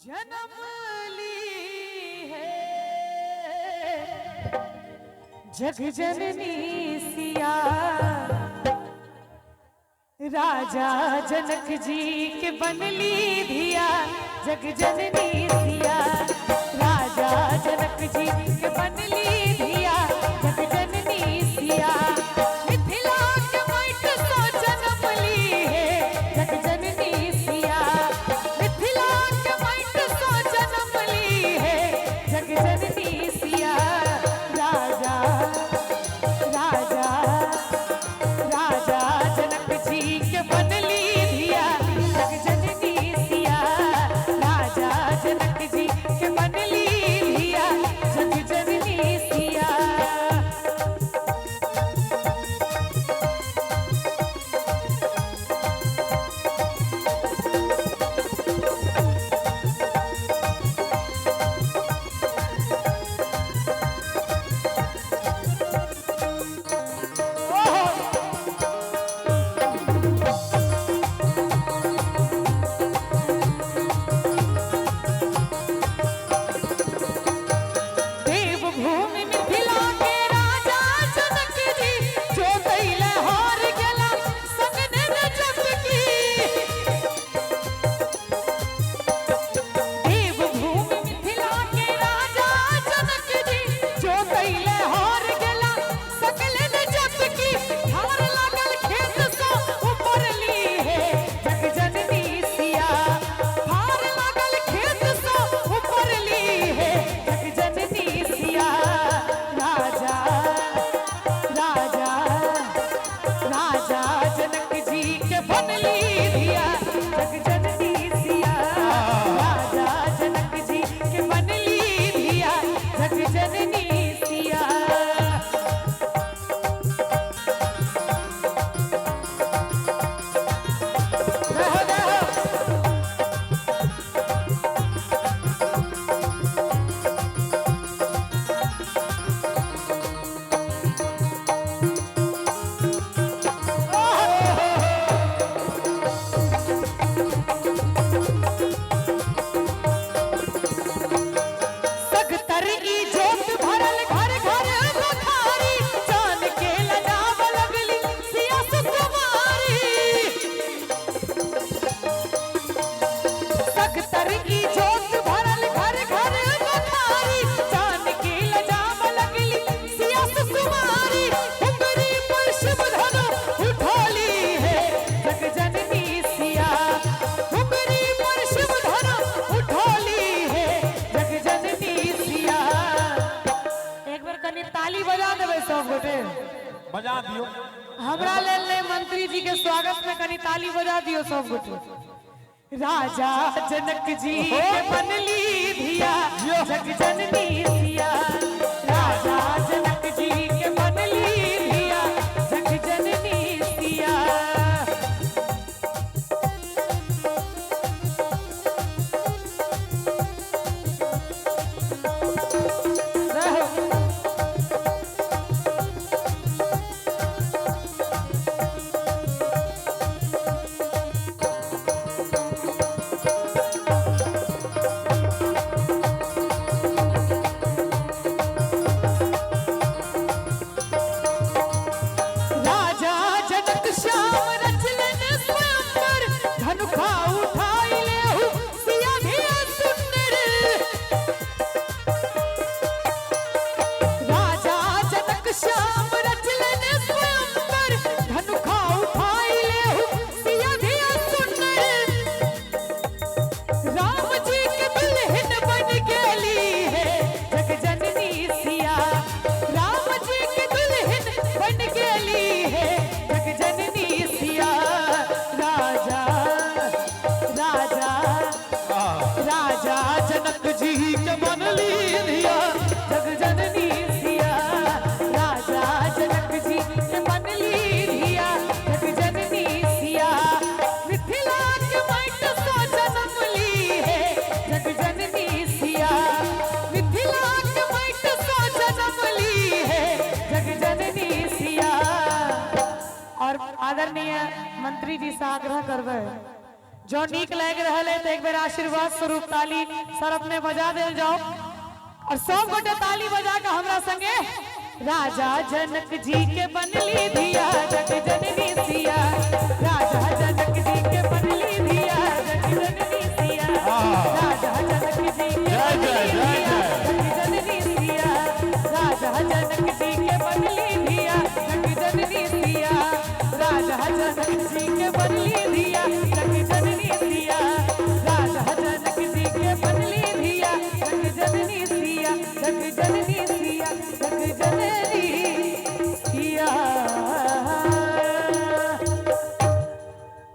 जन्म ली है जग जननी सिया, राजा जनक जी के बनली धिया। जग जननी सिया, राजा जनक जी के बनली धिया। जग जननी सिया, मिथिला के माइट सो जन्म ली है। जग जननी सिया, मिथिला के माइट सो जन्म ली है। जग जननी सिया, राजा राजा राजा जनक जी के बनली धिया। जग जननी सिया, राजा जनक जी के बनली धिया। जग जननी सिया। देवभूमि मिथिला के राजा जनक जी, जो कैले हार गेला संग ने जग की। देवभूमि मिथिला के राजा जनक जी, जो कैले हार गेला सकल ने जग की। हार लागल खेत सो ऊपर ली है। जग जननी सिया, हार लागल खेत सो ऊपर ली है। जग जननी सिया, राजा राजा राजा जनक जी के बनली धिया। जग जननी सिया, राजा जनक जी के बनली धिया। जग जननी सिया। रहो रहो। सगतर ई जोत भरल घर घर बखारी, चान के लजाव लगली सिया सुकुमारी। सगतर ई जोत भरल घर घर बखारी, चान के लजाव लगली सिया सुकुमारी। उंगरी पर शिव धनु उठोली है। जग जननी सिया, उंगरी पर शिव धनु उठोली है। जग जननी सिया। एक बार कनी ताली बजा देबै सब गोटे। बजा दियो। हमरा लेल ने मंत्री जी के स्वागत में कनी ताली बजा दियो सब गोटे। राजा जनक जी के बनली धिया। जग जननी सिया, राजा जनक जी के बनली धिया। जग जननी सिया। रहो। राजा जनक श्याम रचलन स्वयंवर, धनुखा उठाई लेहु सिया धिया सुंदर। राजा जनक श्याम रचलन स्वयंवर, धनुखा उठाई लेहु सिया धिया सुंदर। राम जी के दुल्हन बन गेली है। जग जननी सिया, राम जी के दुल्हन बन गेली है। जग जननी सिया, राजा राजा राजा जनक जी के बनली धिया। जग जननी सिया, राजा जनक जी के बनली धिया। जग जननी सिया, मिथिला के माइट सो जन्म ली है। जग जननी सिया, मिथिला के माइट सो जन्म ली है। जग जननी सिया। और आदरणीय मंत्री जी से आग्रह करबै जो नीक लागि रहल है तो एक बेर आशीर्वाद स्वरूप ताली सर अपने बजा देल जाओ और सब गोटे ताली बजा के हमरा संगे राजा जनक जी के बनली धिया जग जननी सिया, राजा जनक जी के बनली धिया जग जननी सिया, राजा जनक जी के जय जय, बनली जय धिया जय। जग जननी सिया, राजा जनक जी के बनली धिया जग जननी सिया, राजा जनक जी के बनली